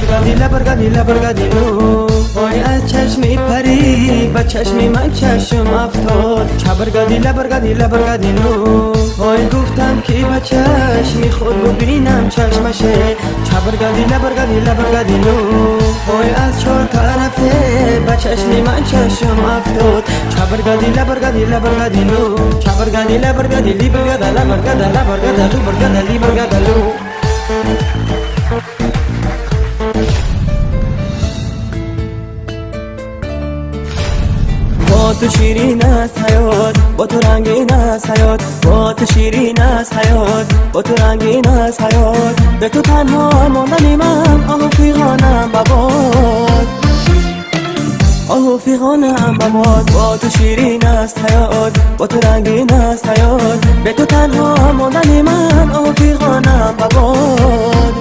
برگادی لبرگادی لبرگادی لو وای از چشمی پری با چشمی من چشم افتاد چبرگادی لبرگادی لبرگادی لو وای گفتم که با چشمی خود ببینم چشمشه چبرگادی لبرگادی لبرگادی لو وای از چهار طرفه با چشمی من چشم افتاد چبرگادی لبرگادی لبرگادی لو چبرگادی لبرگادی لبرگادا لبرگادا لبرگادا لبرگادا لبرگادا لو با تو شیرین است حیات با تو رنگین است حیات با تو شیرین است حیات با تو رنگین است حیات به تو تنها ماندن من آه فیغانم بباد آه فیغانم بباد با تو شیرین است حیات با تو رنگین است حیات به تو تنها ماندن من آه فیغانم بباد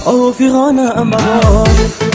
آه فیغانم بباد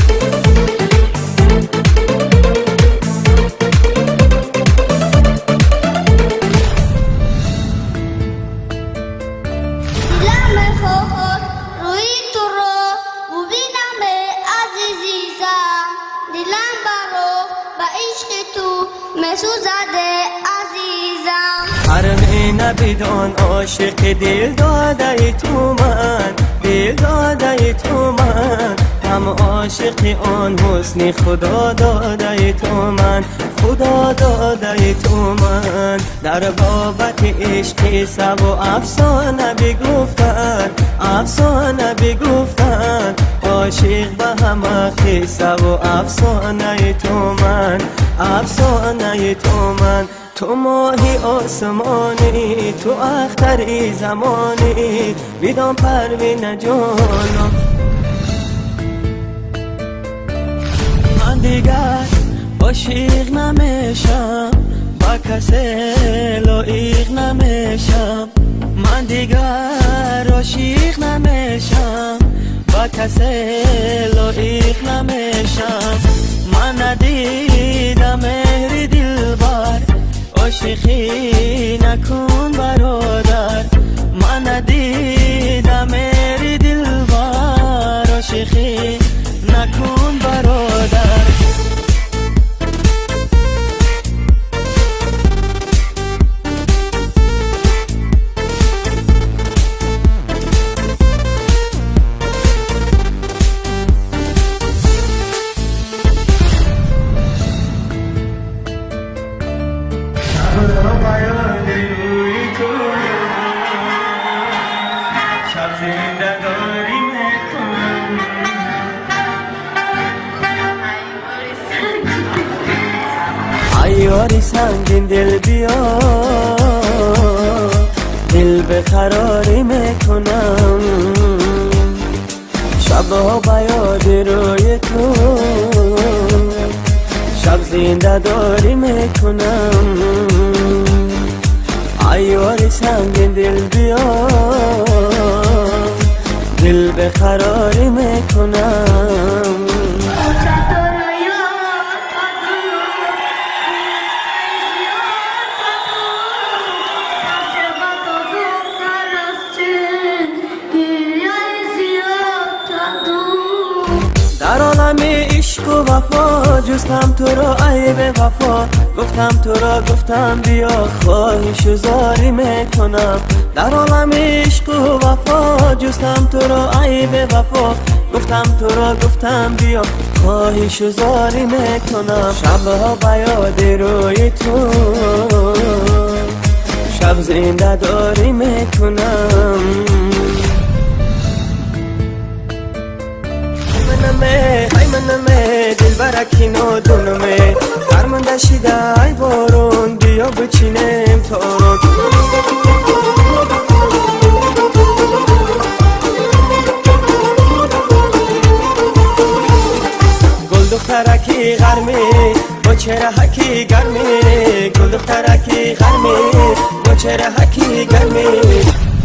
بدان عاشق دل داده تو من دل داده تو من هم عاشق آن حسن خدا داده تو من خدا داده تو من در بابت عشق سب و افسانه بگفتن افسانه بگفتن عاشق به همه قصه و افسانه تو من افسانه تو من تو ماهی آسمانی تو اختری زمانی بدان پروین جانم من دیگر عاشق نمیشم با کسی لایق نمیشم من دیگر عاشق نمیشم با کسی لایق نمیشم من ندیدم مهر دلبر عاشقی نکن برادر من ندیدم مهر دلبر عاشقی نکن برادر یاری سنگین دل بیا دل به قراری میکنم شبها به یاد روی تو شب زنده داری میکنم ایاری سنگین دل بیا دل به قراری میکنم در عالم عشق و وفا جستم تو را ای به وفا گفتم تو را گفتم بیا خواهش و زاری میکنم در عالم عشق و وفا جستم تو را ای به وفا گفتم تو را گفتم بیا خواهش و زاری میکنم شبها به یاد روی تو شب زنده داری میکنم ای منمه دل برکینو دونمه فرمانده شیده ای بارون بیا بچینیم تارون گل دخترکی غرمی با چهره حکی گرمی گل دخترکی غرمی با چهره حکی گرمی.